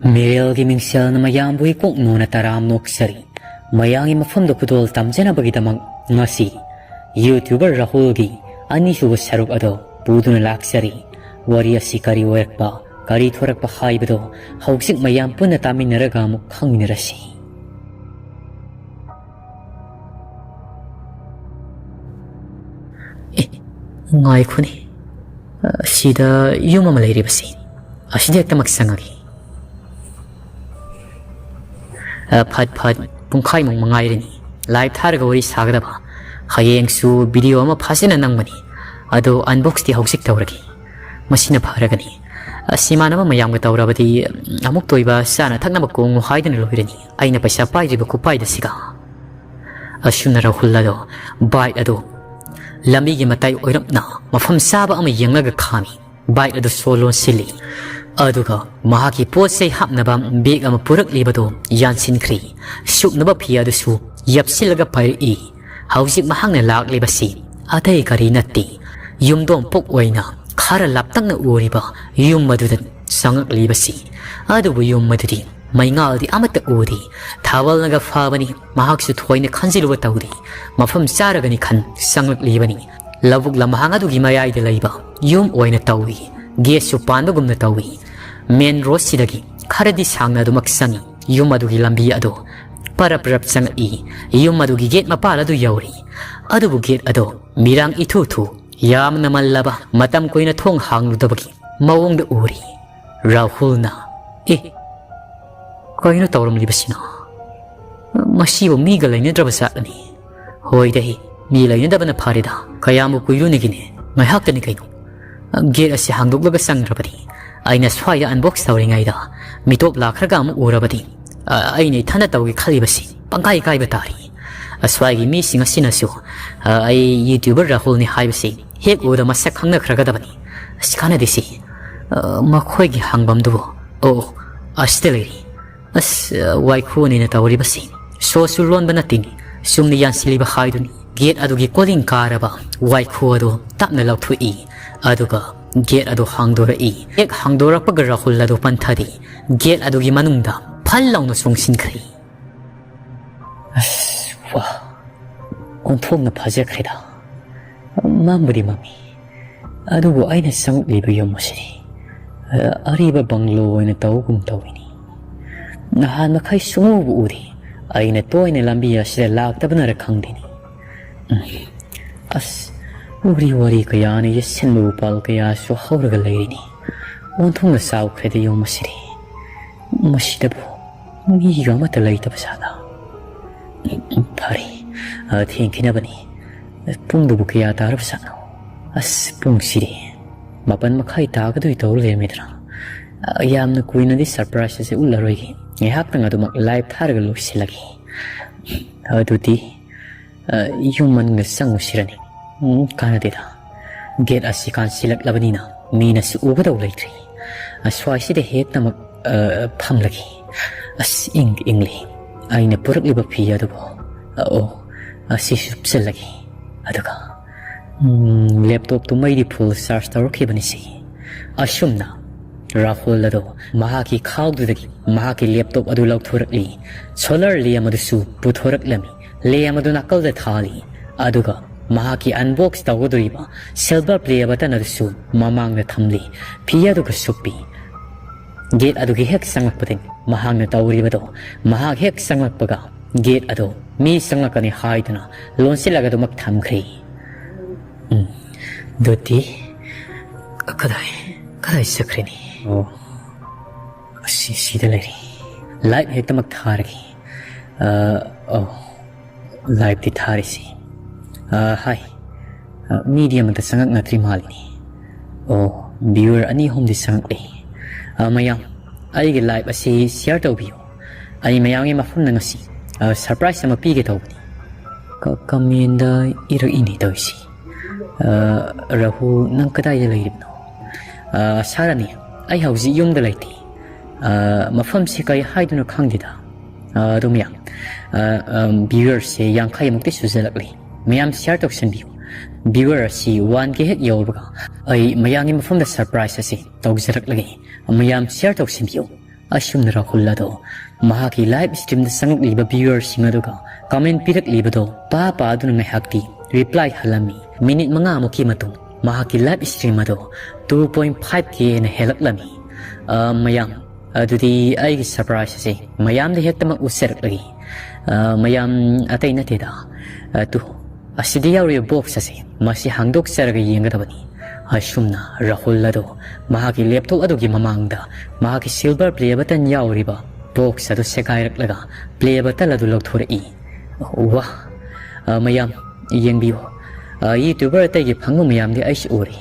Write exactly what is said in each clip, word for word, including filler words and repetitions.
ꯃꯤꯔꯦꯜꯒꯤ ꯃꯤꯡꯁꯦꯜꯅ ꯃꯌꯥꯝꯕꯨ ꯏꯀꯣꯛ ꯅꯣꯟꯅ ꯇꯔꯥꯝ ꯅꯣꯛꯆꯔꯤ꯫ ꯃꯌꯥꯝꯒꯤ ꯃꯐꯝꯗ ꯈꯨꯗꯣꯜ ꯇꯝꯖꯅꯕꯒꯤꯗꯃꯛ ꯉꯁꯤ YouTuber ꯔꯥꯍꯨꯜꯒꯤ ꯑꯅꯤꯁꯨꯕ ꯁꯔꯨꯛ ꯑꯗꯨ ꯄꯨꯗꯨꯅ ꯂꯥꯛꯆꯔꯤ꯫ ꯋꯥꯔꯤ ꯑꯁꯤ ꯀꯔꯤ ꯑꯣꯏꯔꯛꯄ, ꯀꯔꯤ ꯊꯣꯔꯛꯄ ꯍꯥꯏꯕꯗꯨ ꯍꯧꯖꯤꯛ ꯃꯌꯥꯝ ꯄꯨꯟꯅ ꯇꯥꯃꯤꯟꯅꯔꯒ ꯑꯃꯨꯛ ꯈꯪꯃꯤꯟꯅꯔꯁꯤ꯫ ꯑꯦ, ꯉꯥꯏꯈꯣꯅꯦ꯫ ꯑ, ꯁꯤꯗ ꯌꯨꯝ ꯑꯃ ꯂꯩꯔꯤꯕꯁꯤ꯫ ꯑꯁꯤꯗ ꯍꯦꯛꯇꯃꯛ ꯆꯪꯉꯒꯦ꯫ ꯑ, ꯐꯠ ꯐꯠ ꯄꯨꯡꯈꯥꯏꯃꯨꯛ ꯃꯉꯥꯏꯔꯅꯤ live ꯊꯥꯔꯒ ꯋꯥꯔꯤ ꯁꯥꯒꯗꯕ꯫ ꯍꯌꯦꯡꯁꯨ video ꯑꯃ ꯐꯖꯅ ꯅꯝꯒꯅꯤ꯫ ꯑꯗꯣ unboxꯇꯤ ꯍꯧꯖꯤꯛ ꯇꯧꯔꯒꯦ꯫ ꯃꯁꯤꯅ ꯐꯔꯒꯅꯤ꯫ ꯑꯁ, ꯏꯃꯥꯟꯅꯕ ꯃꯌꯥꯝꯒ ꯇꯧꯔꯕꯗꯤ ꯑꯃꯨꯛꯇ ꯑꯣꯏꯕ ꯆꯥꯅ ꯊꯛꯅꯕ ꯀꯣꯡꯉꯨ ꯍꯥꯏꯗꯨꯅ ꯂꯣꯏꯔꯅꯤ꯫ ꯑꯩꯅ ꯄꯩꯁꯥ ꯄꯥꯏꯗ꯭ꯔꯤꯕ ꯈꯨꯄꯥꯏꯗꯁꯤꯒ꯫ ꯑꯁꯨꯝꯅ ꯔꯥꯍꯨꯜ ꯑꯗꯣ bike ꯑꯗꯨ ꯂꯝꯕꯤꯒꯤ ꯃꯇꯥꯏ ꯑꯣꯏꯔꯞꯅ ꯃꯐꯝ ꯆꯥꯕ ꯑꯃ ꯌꯦꯡꯂꯒ ꯈꯥꯝꯃꯤ꯫ Bike ꯑꯗꯨ ꯁꯣ ꯂꯣꯟꯁꯤꯜꯂꯤ꯫ ꯑꯗꯨꯒ ꯃꯍꯥꯛꯀꯤ ꯄꯣꯠ ꯆꯩ ꯍꯥꯞꯅꯕ bag ꯑꯃ ꯄꯨꯔꯛꯂꯤꯕꯗꯨ ꯌꯥꯟꯁꯤꯟꯈ꯭ꯔꯤ꯫ ꯁꯨꯞꯅꯕ ꯐꯤ ꯑꯗꯨꯁꯨ ꯌꯥꯞꯁꯤꯜꯂꯒ ꯄꯥꯏꯔꯛꯏ꯫ ꯍꯧꯖꯤꯛ ꯃꯍꯥꯛꯅ ꯂꯥꯛꯂꯤꯕꯁꯤ ꯑꯇꯩ ꯀꯔꯤ ꯅꯠꯇꯦ, ꯌꯨꯝꯗꯣꯡ ꯄꯣꯛ ꯑꯣꯏꯅ ꯈꯔ ꯂꯥꯞꯇꯛꯅ ꯎꯔꯤꯕ ꯌꯨꯝ ꯑꯗꯨꯗ ꯆꯪꯉꯛꯂꯤꯕꯁꯤ꯫ ꯑꯗꯨꯕꯨ ꯌꯨꯝ ꯑꯗꯨꯗꯤ ꯃꯩꯉꯥꯜꯗꯤ ꯑꯃꯠꯇ ꯎꯗꯦ꯫ ꯊꯥꯕꯜꯅꯒ ꯐꯥꯕꯅꯤ, ꯃꯍꯥꯛꯁꯨ ꯊꯣꯏꯅ ꯈꯟꯖꯤꯜꯂꯨꯕ ꯇꯧꯗꯦ꯫ ꯃꯐꯝ ꯆꯥꯔꯒꯅꯤ ꯈꯟ ꯆꯪꯂꯛꯂꯤꯕꯅꯤ꯫ ꯂꯧꯕꯨꯛ ꯂꯝꯍꯥꯡ ꯑꯗꯨꯒꯤ ꯃꯌꯥꯏꯗ ꯂꯩꯕ ꯌꯨꯝ ꯑꯣꯏꯅ ꯇꯧꯏ꯫ Gateꯁꯨ ꯄꯥꯟꯕꯒꯨꯝꯅ ꯇꯧꯏ꯫ Main roadꯁꯤꯗꯒꯤ ꯈꯔꯗꯤ ꯁꯥꯡꯅ ꯑꯗꯨꯃꯛ ꯆꯪꯏ꯫ ꯌꯨꯝ ꯑꯗꯨꯒꯤ ꯂꯝꯕꯤ ꯑꯗꯨ ꯄꯔꯞ ꯄꯔꯞ ꯆꯪꯉꯛꯏ꯫ ꯌꯨꯝ ꯑꯗꯨꯒꯤ gate ꯃꯄꯥꯜ ꯑꯗꯨ ꯌꯧꯔꯤ꯫ ꯑꯗꯨꯕꯨ gate ꯑꯗꯨ ꯃꯤꯔꯥꯡ ꯏꯊꯨ ꯊꯨ, ꯌꯥꯝꯅ ꯃꯜꯂꯕ, ꯃꯇꯝ ꯀꯨꯏꯅ ꯊꯣꯡ ꯍꯥꯡꯂꯨꯗꯕꯒꯤ ꯃꯑꯣꯡꯗ ꯎꯔꯤ꯫ ꯔꯥꯍꯨꯜꯅ, "ꯑꯦ, ꯀꯩꯅꯣ ꯇꯧꯔꯝꯂꯤꯕꯁꯤꯅ? ꯃꯁꯤꯕꯨ ꯃꯤꯒ ꯂꯩꯅꯗ꯭ꯔꯕ ꯖꯥꯠꯂꯅꯤ? ꯍꯣꯏꯗ, ꯃꯤ ꯂꯩꯅꯗꯕꯅ ꯐꯔꯦꯗ꯫ ꯀꯌꯥꯝꯕꯨ ꯀꯨꯏꯔꯨꯅꯦꯒꯤꯅꯦ? ꯉꯥꯏꯍꯥꯛꯇꯅꯤ ꯀꯩꯅꯣ꯫ Gate ꯑꯁꯤ ꯍꯥꯡꯗꯣꯛꯂꯒ ꯆꯪꯗ꯭ꯔꯕꯅꯤ꯫ ꯑꯩꯅ ꯁ꯭ꯋꯥꯏꯗ unbox ꯇꯧꯔꯤꯉꯩꯗ ꯃꯤꯇꯣꯞ ꯂꯥꯛꯈ꯭ꯔꯒ ꯑꯃꯨꯛ ꯎꯔꯕꯗꯤ, ꯑ, ꯑꯩꯅ ꯏꯊꯟꯗ ꯇꯧꯒꯦ ꯈꯜꯂꯤꯕꯁꯤ ꯄꯪꯀꯥꯏ ꯀꯥꯏꯕ ꯇꯥꯔꯤ꯫ ꯑꯁ꯭ꯋꯥꯏꯒꯤ ꯃꯤꯁꯤꯡ ꯑꯁꯤꯅꯁꯨ, ꯑ, ꯑꯩ YouTuber ꯔꯥꯍꯨꯜꯅꯤ ꯍꯥꯏꯕꯁꯤ ꯍꯦꯛ ꯎꯕꯗ ꯃꯁꯛ ꯈꯪꯅꯈ꯭ꯔꯒꯗꯕꯅꯤ꯫ ꯑꯁ, ꯀꯥꯟꯅꯗꯦ ꯁꯤ꯫ ꯑ, ꯃꯈꯣꯏꯒꯤ ꯍꯪꯐꯝꯗꯨꯕꯨ, ꯑꯣ, ꯑꯁꯤꯗ ꯂꯩꯔꯤ꯫ ꯑꯁ, ꯋꯥꯏꯈꯨꯅꯤꯅ ꯇꯧꯔꯤꯕꯁꯤ꯫ ꯁꯣꯁꯨ ꯂꯣꯟꯕ ꯅꯠꯇꯦꯅꯦ꯫ ꯆꯨꯝꯅ ꯌꯥꯟꯁꯤꯜꯂꯤꯕ ꯍꯥꯏꯗꯨꯅꯤ꯫ Gate ꯑꯗꯨꯒꯤ ꯀꯣꯂꯤꯡ ꯀꯥꯔꯕ ꯋꯥꯏꯈꯨ ꯑꯗꯨ ꯇꯞꯅ ꯂꯧꯊꯣꯛꯏ꯫ ꯑꯗꯨꯒ ꯒꯦꯠ ꯑꯗꯨ ꯍꯥꯡꯗꯣꯔꯛꯏ꯫ ꯍꯦꯛ ꯍꯥꯡꯗꯣꯔꯛꯄꯒ ꯔꯥꯍꯨꯜ ꯑꯗꯨ ꯄꯟꯊꯗꯦ꯫ ꯒꯦꯠ ꯑꯗꯨꯒꯤ ꯃꯅꯨꯡꯗ ꯐꯜ ꯂꯥꯎꯅ ꯆꯣꯡꯁꯤꯟꯈ꯭ꯔꯦ꯫ ꯑꯁ, ꯋꯥ꯫ ꯑꯣꯟꯊꯣꯛꯅ ꯐꯖꯈ꯭ꯔꯦꯗ꯫ ꯃꯝꯕꯨꯗꯤ ꯃꯝꯃꯤ꯫ ꯑꯗꯨꯕꯨ ꯑꯩꯅ ꯆꯪꯂꯛꯂꯤꯕ ꯌꯨꯝ ꯑꯁꯤꯗꯤ, ꯑ, ꯑꯔꯤꯕ ꯕꯪꯒ꯭ꯂꯣ ꯑꯣꯏꯅ ꯇꯧꯒꯨꯝ ꯇꯧꯏꯅꯤ꯫ ꯅꯍꯥꯟ ꯃꯈꯩ ꯁꯨꯡꯎꯕꯨ ꯎꯗꯦ꯫ ꯑꯩꯅ ꯇꯣꯏꯅ ꯂꯝꯕꯤ ꯑꯁꯤꯗ ꯂꯥꯛꯇꯕꯅꯔ ꯈꯪꯗꯦꯅꯦ꯫ ꯎꯝ꯫ ꯑꯁ, ꯎꯔꯤ ꯋꯥꯔꯤ ꯀꯌꯥꯅ ꯌꯦꯠꯁꯤꯟꯕ ꯎꯄꯥꯜ ꯀꯌꯥꯁꯨ ꯍꯧꯔꯒ ꯂꯩꯔꯤꯅꯤ꯫ ꯑꯣꯟꯊꯣꯛꯅ ꯆꯥꯎꯈ꯭ꯔꯦꯗ ꯌꯨꯝ ꯑꯁꯤꯗꯤ꯫ ꯃꯁꯤꯗꯕꯨ ꯃꯤꯒ ꯑꯃꯠꯇ ꯂꯩꯇꯕ ꯖꯥꯠꯂꯥ? ꯐꯔꯦ, ꯑ, ꯊꯦꯡꯈꯤꯅꯕꯅꯤ꯫ ꯄꯨꯡꯗꯨꯕꯨ ꯀꯌꯥ ꯇꯥꯔꯕ ꯖꯥꯠꯅꯣ? ꯑꯁ, ꯄꯨꯡꯁꯤꯗꯤ ꯃꯥꯄꯟ ꯃꯈꯥꯏ ꯇꯥꯒꯗꯣꯏ ꯇꯧ ꯂꯩꯔꯝꯃꯦꯗꯅ꯫ ꯑ, ꯌꯥꯝꯅ ꯀꯨꯏꯅꯗꯤ ꯁꯔꯄ꯭ꯔꯥꯏꯖ ꯑꯁꯦ ꯎꯠꯂꯔꯣꯏꯒꯦ꯫ ꯉꯥꯏꯍꯥꯛꯇꯪ ꯑꯗꯨꯃꯛ ꯂꯥꯏꯚ ꯊꯥꯔꯒ ꯂꯣꯏꯁꯤꯜꯂꯒꯦ꯫ ꯑꯗꯨꯗꯤ ꯑ, ꯌꯨꯝ ꯃꯅꯨꯡꯗ ꯆꯪꯉꯨꯁꯤꯔꯅꯤ꯫ ꯎꯝ, ꯀꯥꯟꯅꯗꯦꯗ꯫ ꯒꯦꯠ ꯑꯁꯤ ꯀꯥꯟꯁꯤꯜꯂꯛꯂꯕꯅꯤꯅ ꯃꯤꯅꯁꯨ ꯎꯒꯗꯧ ꯂꯩꯇ꯭ꯔꯦ꯫ ꯑꯁ꯭ꯋꯥꯏꯁꯤꯗ ꯍꯦꯛꯇꯃꯛ, ꯑ, ꯐꯝꯂꯒꯦ꯫ ꯑꯁ, ꯏꯪ ꯏꯪꯂꯤ꯫ ꯑꯩꯅ ꯄꯨꯔꯛꯂꯤꯕ ꯐꯤ ꯑꯗꯨꯕꯨ, ꯑ, ꯑꯣ, ꯑꯁꯤꯁꯨ ꯁꯨꯞꯆꯜꯂꯒꯦ꯫ ꯑꯗꯨꯒ, ꯎꯝ, ꯂꯦꯞꯇꯣꯞꯇꯨ ꯃꯩꯗꯤ ꯐꯨꯜ ꯆꯥꯔꯖ ꯇꯧꯔꯛꯈꯤꯕꯅꯤ ꯁꯤ꯫ ꯑꯁꯨꯝꯅ ꯔꯥꯍꯨꯜ ꯑꯗꯨ ꯃꯍꯥꯛꯀꯤ ꯈꯥꯎꯗꯨꯗꯒꯤ ꯃꯍꯥꯛꯀꯤ ꯂꯦꯞꯇꯣꯞ ꯑꯗꯨ ꯂꯧꯊꯣꯔꯛꯂꯤ꯫ ꯁꯣꯂꯔ ꯂꯦꯝ ꯑꯗꯨꯁꯨ ꯄꯨꯊꯣꯔꯛꯂꯝꯃꯤ꯫ ꯂꯦꯝ ꯑꯗꯨ ꯅꯥꯀꯜꯗ ꯊꯥꯜꯂꯤ꯫ ꯑꯗꯨꯒ ꯃꯍꯥꯛꯀꯤ ꯑꯟꯕꯣꯛꯁ ꯇꯧꯒꯗꯧꯔꯤꯕ ꯁꯤꯜꯚꯔ ꯄ꯭ꯂꯦ ꯕꯇꯟ ꯑꯗꯨꯁꯨ ꯃꯃꯥꯡꯗ ꯊꯝꯂꯤ꯫ ꯐꯤ ꯑꯗꯨꯒ ꯁꯨꯞꯄꯤ꯫ ꯒꯦꯠ ꯑꯗꯨꯒꯤ ꯍꯦꯛ ꯆꯪꯂꯛꯄꯗꯒꯤ ꯃꯍꯥꯛꯅ ꯇꯧꯔꯤꯕꯗꯣ, ꯃꯍꯥꯛ ꯍꯦꯛ ꯆꯪꯂꯛꯄꯒ ꯒꯦꯠ ꯑꯗꯨ ꯃꯤ ꯆꯪꯂꯛꯀꯅꯤ ꯍꯥꯏꯗꯨꯅ ꯂꯣꯟꯁꯤꯜꯂꯒ ꯑꯗꯨꯃꯛ ꯊꯝꯈ꯭ꯔꯦ꯫ ꯎꯝ, ꯑꯗꯨꯗꯤ ꯀꯗꯥꯏ, ꯀꯗꯥꯏ ꯆꯠꯈ꯭ꯔꯦꯅꯦ? ꯑꯣ, ꯑꯁꯤ ꯁꯤꯗ ꯂꯩꯔꯦ꯫ ꯂꯥꯏꯚ ꯍꯦꯛꯇꯃꯛ ꯊꯥꯔꯒꯦ꯫ ꯑ, ꯑꯣ, ꯂꯥꯏꯚꯇꯤ ꯊꯥꯔꯤꯁꯤ꯫ ꯑ, ꯍꯥꯏ꯫ ꯑ, ꯃꯤꯗꯤ ꯑꯃꯠꯇ ꯆꯪꯉꯛꯅꯗ꯭ꯔꯤ ꯃꯥꯜꯂꯤꯅꯦ꯫ ꯑꯣ, ꯚ꯭ꯌꯨꯋꯔ ꯑꯅꯤ ꯑꯍꯨꯝꯗꯤ ꯆꯪꯉꯛꯂꯦ꯫ ꯑ, ꯃꯌꯥꯝ, ꯑꯩꯒꯤ ꯂꯥꯏꯚ ꯑꯁꯤ ꯁꯤꯌꯔ ꯇꯧꯕꯤꯌꯨ꯫ ꯑꯩ ꯃꯌꯥꯝꯒꯤ ꯃꯐꯝꯗ ꯉꯁꯤ, ꯑ, ꯁꯔꯄ꯭ꯔꯥꯏꯖ ꯑꯃ ꯄꯤꯒꯦ ꯇꯧꯕꯅꯤ꯫ ꯀ-, ꯀꯃꯦꯟꯗ ꯏꯔꯛꯏꯅꯦ ꯇꯧꯔꯤꯁꯤ꯫ ꯑ, ꯔꯥꯍꯨꯜ, ꯅꯪ ꯀꯗꯥꯏꯗ ꯂꯩꯔꯤꯕꯅꯣ? ꯑ, ꯁꯥꯔꯅꯤ, ꯑꯩ ꯍꯧꯖꯤꯛ ꯌꯨꯝꯗ ꯂꯩꯇꯦ꯫ ꯑ, ꯃꯐꯝꯁꯤ ꯀꯔꯤ ꯍꯥꯏꯗꯣꯏꯅꯣ ꯈꯪꯗꯦꯗ꯫ ꯑ, ꯑꯗꯨ ꯃꯌꯥꯝ, ꯑ, ꯑ, ꯚ꯭ꯌꯨꯋꯔꯁꯦ ꯌꯥꯡꯈꯩꯃꯨꯛꯇꯤ ꯁꯨꯖꯜꯂꯛꯂꯦ꯫ ꯃꯌꯥꯝ ꯁꯤꯌꯔ ꯇꯧꯁꯟꯕꯤꯌꯨ꯫ Viewer ꯑꯁꯤ one K ꯍꯦꯛ ꯌꯧꯕꯒ ꯑꯩ ꯃꯌꯥꯝꯒꯤ ꯃꯐꯝꯗ surprise ꯑꯁꯤ ꯇꯧꯖꯔꯛꯂꯒꯦ꯫ ꯃꯌꯥꯝ share ꯇꯧꯁꯤꯟꯕꯤꯌꯨ꯫ ꯑꯁꯨꯝꯅ ꯔꯥꯍꯨꯜ ꯑꯗꯣ ꯃꯍꯥꯛꯀꯤ live streamꯗ ꯆꯪꯂꯛꯂꯤꯕ viewerꯁꯤꯡ ꯑꯗꯨꯒ comment ꯄꯤꯔꯛꯂꯤꯕꯗꯣ ꯄꯥ ꯄꯥꯗꯨꯅ ꯉꯥꯏꯍꯥꯛꯇꯤ reply ꯍꯜꯂꯝꯃꯤ꯫ Minute ꯃꯉꯥꯃꯨꯛꯀꯤ ꯃꯇꯨꯡ ꯃꯍꯥꯛꯀꯤ live stream ꯑꯗꯣ two point five K ꯍꯦꯟꯅ ꯍꯦꯜꯂꯛꯂꯝꯃꯤ꯫ ꯑ, ꯃꯌꯥꯝ, ꯑꯗꯨꯗꯤ ꯑꯩꯒꯤ surprise ꯑꯁꯤ ꯃꯌꯥꯝꯗ ꯍꯦꯛꯇꯃꯛ ꯎꯠꯆꯔꯛꯂꯒꯦ꯫ ꯑ, ꯃꯌꯥꯝ, ꯑꯇꯩ ꯅꯠꯇꯦꯗ꯫ ꯑ, ꯇꯨ, ꯑꯁꯤꯗ ꯌꯥꯎꯔꯤꯕ box ꯑꯁꯤ, ꯃꯁꯤ ꯍꯥꯡꯗꯣꯛꯆꯔꯒ ꯌꯦꯡꯒꯗꯕꯅꯤ꯫ ꯑꯁꯨꯝꯅ ꯔꯥꯍꯨꯜ ꯑꯗꯨ ꯃꯍꯥꯛꯀꯤ laptop ꯑꯗꯨꯒꯤ ꯃꯃꯥꯡꯗ ꯃꯍꯥꯛꯀꯤ silver play button ꯌꯥꯎꯔꯤꯕ box ꯑꯗꯨ ꯁꯦꯒꯥꯏꯔꯛꯂꯒ play button ꯑꯗꯨ ꯂꯧꯊꯣꯔꯛꯏ꯫ ꯋꯥ! ꯑ, ꯃꯌꯥꯝ, ꯌꯦꯡꯕꯤꯌꯨ꯫ ꯑ, YouTuber ꯑꯇꯩꯒꯤ ꯐꯪꯕ ꯃꯌꯥꯝꯗꯤ ꯑꯩꯁꯨ ꯎꯔꯦ꯫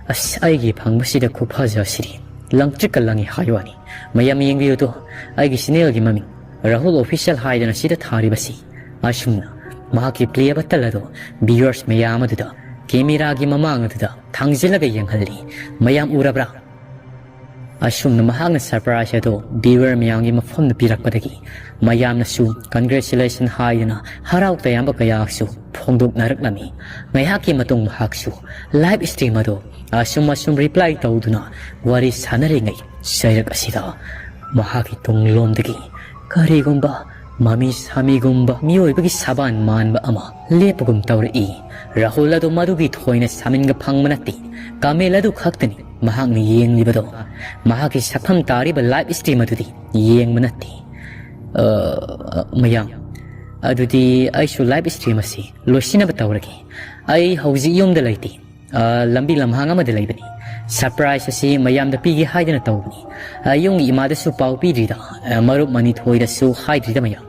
ꯑꯁ, ꯑꯩꯒꯤ ꯐꯪꯕꯁꯤꯗ ꯈꯨꯐꯖ ꯑꯁꯤꯗꯤ ꯂꯪꯇ꯭ꯔꯤꯛꯀ ꯂꯪꯉꯤ ꯍꯥꯏ ꯋꯥꯅꯤ꯫ ꯃꯌꯥꯝ ꯌꯦꯡꯕꯤꯌꯨꯗꯣ, ꯑꯩꯒꯤ channelꯒꯤ ꯃꯃꯤꯡ ꯔꯥꯍꯨꯜ Official ꯍꯥꯏꯗꯅ ꯁꯤꯗ ꯊꯥꯔꯤꯕꯁꯤ꯫ ꯑꯁꯨꯝꯅ ꯃꯍꯥꯛꯀꯤ play button ꯑꯗꯨ viewers ꯃꯌꯥꯝ ꯑꯗꯨꯗ cameraꯒꯤ ꯃꯃꯥꯡ ꯑꯗꯨꯗ ꯊꯥꯡꯖꯤꯜꯂꯒ ꯌꯦꯡꯍꯜꯂꯤ꯫ ꯃꯌꯥꯝ ꯎꯔꯕ꯭ꯔꯥ? ꯑꯁꯨꯝꯅ ꯃꯍꯥꯛꯅ surprise ꯑꯗꯨ viewer ꯃꯌꯥꯝꯒꯤ ꯃꯐꯝꯗ ꯄꯤꯔꯛꯄꯗꯒꯤ ꯃꯌꯥꯝꯅꯁꯨ congratulation ꯍꯥꯏꯗꯨꯅ ꯍꯔꯥꯎ ꯇꯌꯥꯝꯕ ꯀꯌꯥꯁꯨ ꯐꯣꯡꯗꯣꯛꯅꯔꯛꯂꯝꯃꯤ꯫ ꯉꯥꯏꯍꯥꯛꯀꯤ ꯃꯇꯨꯡ ꯃꯍꯥꯛꯁꯨ live stream ꯑꯗꯨ ꯑꯁꯨꯝ ꯑꯁꯨꯝ reply ꯇꯧꯗꯨꯅ ꯋꯥꯔꯤ ꯁꯥꯟꯅꯔꯤꯉꯩ ꯆꯩꯔꯛ ꯑꯁꯤꯗ ꯃꯍꯥꯛꯀꯤ ꯇꯨꯡꯂꯣꯝꯗꯒꯤ ꯀꯔꯤꯒꯨꯝꯕ ꯃꯃꯤ ꯁꯥꯃꯤꯒꯨꯝꯕ ꯃꯤꯑꯣꯏꯕꯒꯤ ꯁꯕꯥꯟ ꯃꯥꯟꯕ ꯑꯃ ꯂꯦꯞꯄꯒꯨꯝ ꯇꯧꯔꯛꯏ꯫ ꯔꯥꯍꯨꯜ ꯑꯗꯨ ꯃꯗꯨꯒꯤ ꯊꯣꯏꯅ ꯁꯥꯃꯤꯟꯒ ꯐꯪꯕ ꯅꯠꯇꯦ꯫ Comment ꯑꯗꯨ ꯈꯛꯇꯅꯤ ꯃꯍꯥꯛꯅ ꯌꯦꯡꯂꯤꯕꯗꯣ꯫ ꯃꯍꯥꯛꯀꯤ ꯁꯛꯐꯝ ꯇꯥꯔꯤꯕ live stream ꯑꯗꯨꯗꯤ ꯌꯦꯡꯕ ꯅꯠꯇꯦ꯫ ꯑ, ꯃꯌꯥꯝ, ꯑꯗꯨꯗꯤ ꯑꯩꯁꯨ live stream ꯑꯁꯤ ꯂꯣꯏꯁꯤꯟꯅꯕ ꯇꯧꯔꯒꯦ꯫ ꯑꯩ ꯍꯧꯖꯤꯛ ꯌꯨꯝꯗ ꯂꯩꯇꯦ꯫ ꯑ, ꯂꯝꯕꯤ ꯂꯝꯍꯥꯡ ꯑꯃꯗ ꯂꯩꯕꯅꯤ꯫ Surprise ꯑꯁꯤ ꯃꯌꯥꯝꯗ ꯄꯤꯒꯦ ꯍꯥꯏꯗꯅ ꯇꯧꯕꯅꯤ꯫ ꯑ, ꯌꯨꯝꯒꯤ ꯏꯃꯥꯗꯁꯨ ꯄꯥꯎ ꯄꯤꯗ꯭ꯔꯤꯗ, ꯑ, ꯃꯔꯨꯞ ꯃꯅꯤꯊꯣꯏꯗꯁꯨ ꯍꯥꯏꯗ꯭ꯔꯤꯗ ꯃꯌꯥꯝ꯫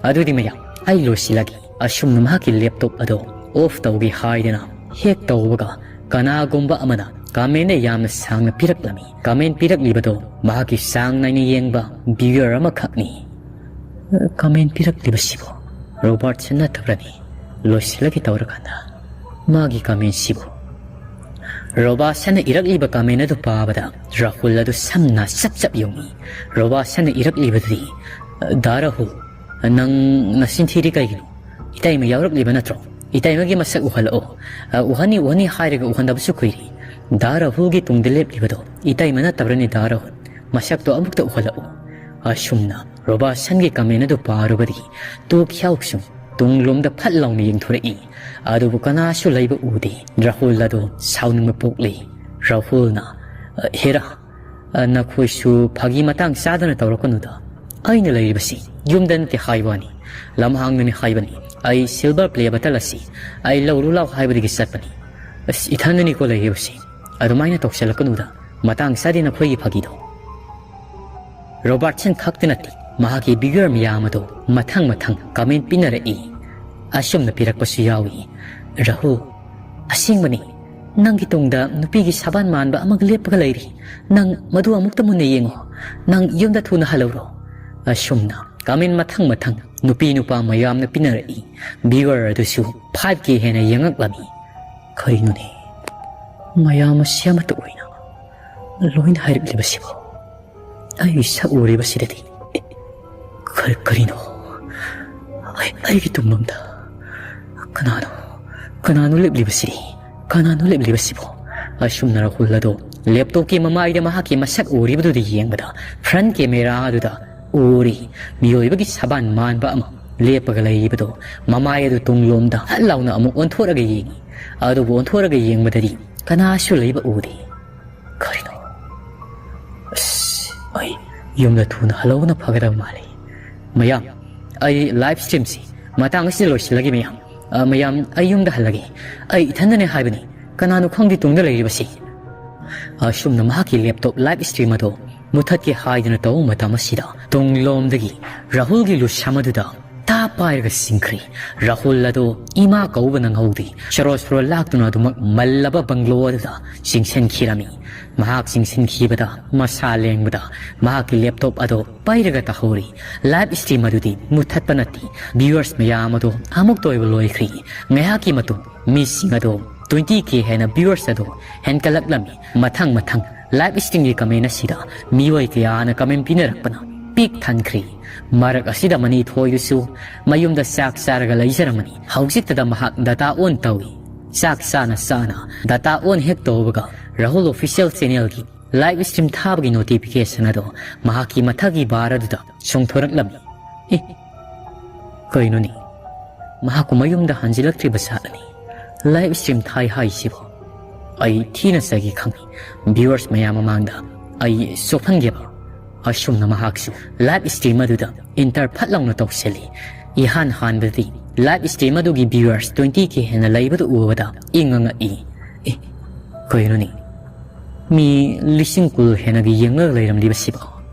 ꯑꯗꯨꯗꯤ ꯃꯌꯥꯝ, ꯑꯩ ꯂꯣꯏꯁꯤꯜꯂꯒꯦ꯫ ꯑꯁꯨꯝꯅ ꯃꯍꯥꯛꯀꯤ laptop ꯑꯗꯨ off ꯇꯧꯒꯦ ꯍꯥꯏꯗꯅ ꯍꯦꯛ ꯇꯧꯕꯒ ꯀꯅꯥꯒꯨꯝꯕ ꯑꯃꯅ comment ꯌꯥꯝꯅ ꯁꯥꯡꯅ ꯄꯤꯔꯛꯂꯝꯃꯤ꯫ Comment ꯄꯤꯔꯛꯂꯤꯕꯗꯨ ꯃꯍꯥꯛꯀꯤ ꯆꯥꯡ ꯅꯥꯏꯅ ꯌꯦꯡꯕ viewer ꯑꯃꯈꯛꯅꯤ꯫ Comment ꯄꯤꯔꯛꯂꯤꯕꯁꯤꯕꯨ Robertson ꯅꯠꯇꯕ꯭ꯔꯅꯤ? ꯂꯣꯏꯁꯤꯜꯂꯒꯦ ꯇꯧꯔꯀꯥꯟꯗ ꯃꯥꯒꯤ commentꯁꯤꯕꯨ꯫ ꯔꯣꯕꯥꯔꯠꯁꯟꯅ ꯏꯔꯛꯂꯤꯕ comment ꯑꯗꯨ ꯄꯥꯕꯗ ꯔꯥꯍꯨꯜ ꯑꯗꯨ ꯁꯝꯅ ꯆꯞ ꯆꯞ ꯌꯨꯡꯏ꯫ ꯔꯣꯕꯥꯔꯠꯁꯟꯅ ꯏꯔꯛꯂꯤꯕꯗꯨꯗꯤ, "ꯗꯥ ꯔꯥꯍꯨꯜ, ꯅꯪ ꯅꯆꯤꯟ ꯊꯤꯔꯤ ꯀꯩꯒꯤꯅꯣ? ꯏꯇꯩꯃ ꯌꯥꯎꯔꯛꯂꯤꯕ ꯅꯠꯇ꯭ꯔꯣ?" "ꯏꯇꯩꯃꯒꯤ ꯃꯁꯛ ꯎꯍꯜꯂꯛꯑꯣ꯫ ꯑ, ꯎꯍꯟꯅꯤ, ꯎꯍꯟꯅꯤ ꯍꯥꯏꯔꯒ ꯎꯍꯟꯗꯕꯁꯨ ꯀꯨꯏꯔꯦ꯫ ꯗꯥ ꯔꯥꯍꯨꯜꯒꯤ ꯇꯨꯡꯗ ꯂꯦꯞꯂꯤꯕꯗꯣ ꯏꯇꯩꯃ ꯅꯠꯇꯕ꯭ꯔꯅꯦ, ꯗꯥ ꯔꯥꯍꯨꯜ? ꯃꯁꯛꯇꯣ ꯑꯃꯨꯛꯇ ꯎꯍꯜꯂꯛꯑꯣ"꯫ ꯑꯁꯨꯝꯅ ꯔꯣꯕꯥꯔꯠꯁꯟꯒꯤ comment ꯑꯗꯨ ꯄꯥꯔꯨꯕꯗꯒꯤ ꯇꯨ ꯈ꯭ꯌꯥꯎꯁꯨ ꯇꯨꯡꯂꯣꯝꯗ ꯐꯠ ꯂꯥꯎꯅ ꯌꯦꯡꯊꯣꯔꯛꯏ꯫ ꯑꯗꯨꯕꯨ ꯀꯅꯥꯁꯨ ꯂꯩꯕ ꯎꯗꯦ꯫ ꯔꯥꯍꯨꯜ ꯑꯗꯨ ꯁꯥꯎꯅꯤꯡꯕ ꯄꯣꯛꯂꯦ꯫ ꯔꯥꯍꯨꯜꯅ, "ꯑ, ꯍꯦꯔꯥ, ꯑ, ꯅꯈꯣꯏꯁꯨ ꯐꯥꯒꯤ ꯃꯇꯥꯡ ꯆꯥꯗꯅ ꯇꯧꯔꯛꯀꯅꯨꯗ꯫ ꯑꯩꯅ ꯂꯩꯔꯤꯕꯁꯤ ꯌꯨꯝꯗ ꯅꯠꯇꯦ ꯍꯥꯏꯕꯅꯤ, ꯂꯝꯍꯥꯡꯗꯅꯤ ꯍꯥꯏꯕꯅꯤ꯫ ꯑꯩ silver play bottle ꯑꯁꯤ ꯑꯩ ꯂꯧꯔꯨ ꯂꯥꯎ ꯍꯥꯏꯕꯗꯒꯤ ꯆꯠꯄꯅꯤ꯫ ꯑꯁ, ꯏꯊꯟꯗꯅꯤꯀꯣ ꯂꯩꯔꯤꯕꯁꯤ꯫ ꯑꯗꯨꯃꯥꯏꯅ ꯇꯧꯁꯜꯂꯛꯀꯅꯨꯗ꯫ ꯃꯇꯥꯡ ꯆꯥꯗꯦ ꯅꯈꯣꯏꯒꯤ ꯐꯥꯒꯤꯗꯣ"꯫ ꯔꯣꯕꯥꯔꯠꯁꯟ ꯈꯛꯇ ꯅꯠꯇꯦ, ꯃꯍꯥꯛꯀꯤ viewer ꯃꯌꯥꯝ ꯑꯗꯨ ꯃꯊꯪ ꯃꯊꯪ comment ꯄꯤꯅꯔꯛꯏ꯫ ꯑꯁꯨꯝꯅ ꯄꯤꯔꯛꯄꯁꯨ ꯌꯥꯎꯏ, "ꯔꯥꯍꯨꯜ, ꯑꯁꯦꯡꯕꯅꯤ, ꯅꯪꯒꯤ ꯇꯨꯡꯗ ꯅꯨꯄꯤꯒꯤ ꯁꯥꯕꯥꯟ ꯃꯥꯟꯕ ꯑꯃꯒ ꯂꯦꯞꯄꯒ ꯂꯩꯔꯤ꯫ ꯅꯪ ꯃꯗꯨ ꯑꯃꯨꯛꯇ ꯃꯨꯟꯅ ꯌꯦꯡꯉꯣ꯫ ꯅꯪ ꯌꯨꯝꯗ ꯊꯨꯅ ꯍꯜꯂꯧꯔꯣ"꯫ ꯑꯁꯨꯝꯅ comment ꯃꯊꯪ ꯃꯊꯪ ꯅꯨꯄꯤ ꯅꯨꯄꯥ ꯃꯌꯥꯝꯅ ꯄꯤꯅꯔꯛꯏ꯫ Viewer ꯑꯗꯨꯁꯨ five K ꯍꯦꯟꯅ ꯌꯦꯡꯉꯛꯂꯝꯃꯤ꯫ ꯀꯔꯤꯅꯣꯅꯦ, ꯃꯌꯥꯝ ꯑꯁꯤ ꯑꯃꯠꯇ ꯑꯣꯏꯅ ꯂꯣꯏꯅ ꯍꯥꯏꯔꯛꯂꯤꯕꯁꯤꯕꯨ? ꯑꯩꯒꯤ ꯁꯛ ꯎꯔꯤꯕꯁꯤꯗꯗꯤ ꯀꯔꯤ, ꯀꯔꯤꯅꯣ? ꯑꯩ, ꯑꯩꯒꯤ ꯇꯨꯡꯂꯣꯝꯗ ꯀꯅꯥꯅꯣ, ꯀꯅꯥꯅꯣ ꯂꯦꯞꯂꯤꯕꯁꯤꯗꯤ? ꯀꯅꯥꯅꯣ ꯂꯦꯞꯂꯤꯕꯁꯤꯕꯣ? ꯑꯁꯨꯝꯅ ꯔꯥꯍꯨꯜ ꯑꯗꯣ laptopꯀꯤ ꯃꯃꯥꯏꯗ ꯃꯍꯥꯛꯀꯤ ꯃꯁꯛ ꯎꯔꯤꯕꯗꯨꯗ ꯌꯦꯡꯕꯗ, front camera ꯑꯗꯨꯗ ꯎꯔꯤ, ꯃꯤꯑꯣꯏꯕꯒꯤ ꯁꯕꯥꯟ ꯃꯥꯟꯕ ꯑꯃ ꯂꯦꯞꯄꯒ ꯂꯩꯔꯤꯕꯗꯣ꯫ ꯃꯃꯥꯏ ꯑꯗꯨ ꯇꯨꯡꯂꯣꯝꯗ ꯍꯠ ꯂꯥꯎꯅ ꯑꯃꯨꯛ ꯑꯣꯟꯊꯣꯔꯒ ꯌꯦꯡꯉꯤ꯫ ꯑꯗꯨꯕꯨ ꯑꯣꯟꯊꯣꯔꯒ ꯌꯦꯡꯕꯗꯗꯤ ꯀꯅꯥꯁꯨ ꯂꯩꯕ ꯎꯗꯦ꯫ ꯀꯔꯤꯅꯣ? ꯑꯁ, ꯑꯩ ꯌꯨꯝꯗ ꯊꯨꯅ ꯍꯜꯍꯧꯕꯅ ꯐꯒꯗꯕ ꯃꯥꯜꯂꯤ꯫ ꯃꯌꯥꯝ, ꯑꯩ live streamꯁꯤ ꯃꯇꯥꯡ ꯑꯁꯤꯗ ꯂꯣꯏꯁꯤꯜꯂꯒꯦ ꯃꯌꯥꯝ꯫ ꯑ, ꯃꯌꯥꯝ, ꯑꯩ ꯌꯨꯝꯗ ꯍꯜꯂꯒꯦ꯫ ꯑꯩ ꯏꯊꯟꯗꯅꯦ ꯍꯥꯏꯕꯅꯤ꯫ ꯀꯅꯥꯅꯣ ꯈꯪꯗꯦ ꯇꯨꯡꯗ ꯂꯩꯔꯤꯕꯁꯤ꯫ ꯑꯁꯨꯝꯅ ꯃꯍꯥꯛꯀꯤ laptop live stream ꯑꯗꯨ ꯃꯨꯊꯠꯀꯦ ꯍꯥꯏꯗꯨꯅ ꯇꯧꯕ ꯃꯇꯝ ꯑꯁꯤꯗ, ꯇꯨꯡꯂꯣꯝꯗꯒꯤ ꯔꯥꯍꯨꯜꯒꯤ ꯂꯨꯁꯝ ꯑꯗꯨꯗ ꯇꯥꯞ ꯄꯥꯏꯔꯒ ꯆꯤꯡꯈ꯭ꯔꯤ꯫ ꯔꯥꯍꯨꯜ ꯑꯗꯨ ꯏꯃꯥ ꯀꯧꯕ ꯅꯪꯍꯧꯗꯦ꯫ ꯁꯣꯔꯣ ꯁꯣꯔꯣ ꯂꯥꯛꯇꯨꯅ ꯑꯗꯨꯃꯛ ꯃꯜꯂꯕ bungalow ꯑꯗꯨꯗ ꯆꯤꯡꯁꯤꯟꯈꯤꯔꯝꯃꯤ꯫ ꯃꯍꯥꯛ ꯆꯤꯡꯁꯤꯟꯈꯤꯕꯗ ꯃꯁꯥ ꯂꯦꯡꯕꯗ ꯃꯍꯥꯛꯀꯤ laptop ꯑꯗꯨ ꯄꯩꯔꯒ ꯇꯥꯍꯧꯔꯤ꯫ Live stream ꯑꯗꯨꯗꯤ ꯃꯨꯊꯠꯄ ꯅꯠꯇꯦ꯫ Viewers ꯃꯌꯥꯝ ꯑꯗꯨ ꯑꯃꯨꯛꯇ ꯑꯣꯏꯕ ꯂꯣꯏꯈ꯭ꯔꯤ꯫ ꯉꯥꯏꯍꯥꯛꯀꯤ ꯃꯇꯨꯡ ꯃꯤꯁꯤꯡ ꯑꯗꯨ twenty K ꯍꯦꯟꯅ viewers ꯑꯗꯨ ꯍꯦꯟꯒꯠꯂꯛꯂꯝꯃꯤ꯫ ꯃꯊꯪ ꯃꯊꯪ live streamꯒꯤ comment ꯑꯁꯤꯗ ꯃꯤꯑꯣꯏ ꯀꯌꯥꯅ comment ꯄꯤꯅꯔꯛꯄꯅ ꯄꯤꯛ ꯊꯟꯈ꯭ꯔꯦ꯫ ꯃꯔꯛ ꯑꯁꯤꯗ ꯃꯅꯤꯊꯣꯏꯗꯨꯁꯨ ꯃꯌꯨꯝꯗ ꯆꯥꯛ ꯆꯥꯔꯒ ꯂꯩꯖꯔꯝꯃꯅꯤ꯫ ꯍꯧꯖꯤꯛꯇꯗ ꯃꯍꯥꯛ data on ꯇꯧꯏ꯫ ꯆꯥꯛ ꯆꯥꯅ ꯆꯥꯅ data on ꯍꯦꯛ ꯇꯧꯕꯒ ꯔꯥꯍꯨꯜ official channelꯒꯤ live stream ꯊꯥꯕꯒꯤ notification ꯑꯗꯣ ꯃꯍꯥꯛꯀꯤ ꯃꯊꯛꯀꯤ bar ꯑꯗꯨꯗ ꯆꯣꯡꯊꯣꯔꯛꯂꯝꯃꯤ꯫ ꯑꯦ, ꯀꯩꯅꯣꯅꯦ? ꯃꯍꯥꯛꯄꯨ ꯃꯌꯨꯝꯗ ꯍꯟꯖꯤꯜꯂꯛꯇ꯭ꯔꯤꯕ ꯖꯥꯠꯂꯅꯦ? Live stream ꯊꯥꯏ ꯍꯥꯏꯁꯤꯕꯣ? ꯑꯩ ꯊꯤꯅ ꯆꯒꯦ ꯈꯪꯏ꯫ Viewers ꯃꯌꯥꯝ ꯃꯃꯥꯡꯗ ꯑꯩ ꯆꯣꯞꯍꯟꯒꯦꯕ꯫ ꯑꯁꯨꯝꯅ ꯃꯍꯥꯛꯁꯨ live stream ꯑꯗꯨꯗ enter ꯐꯠ ꯂꯥꯎꯅ ꯇꯧꯁꯤꯜꯂꯤ꯫ ꯏꯍꯥꯟ ꯍꯥꯟꯕꯗꯗꯤ live stream ꯑꯗꯨꯒꯤ viewers twenty K ꯍꯦꯟꯅ ꯂꯩꯕꯗꯨ ꯎꯕꯗ ꯏꯪꯉ ꯉꯛꯏ꯫ ꯑꯦ, ꯀꯩꯅꯣꯅꯦ? ꯃꯤ ꯂꯤꯁꯤꯡ ꯀꯨꯟ ꯍꯦꯟꯅꯒ ꯌꯦꯡꯂꯒ ꯂꯩꯔꯝꯂꯤꯕꯁꯤꯕꯣ?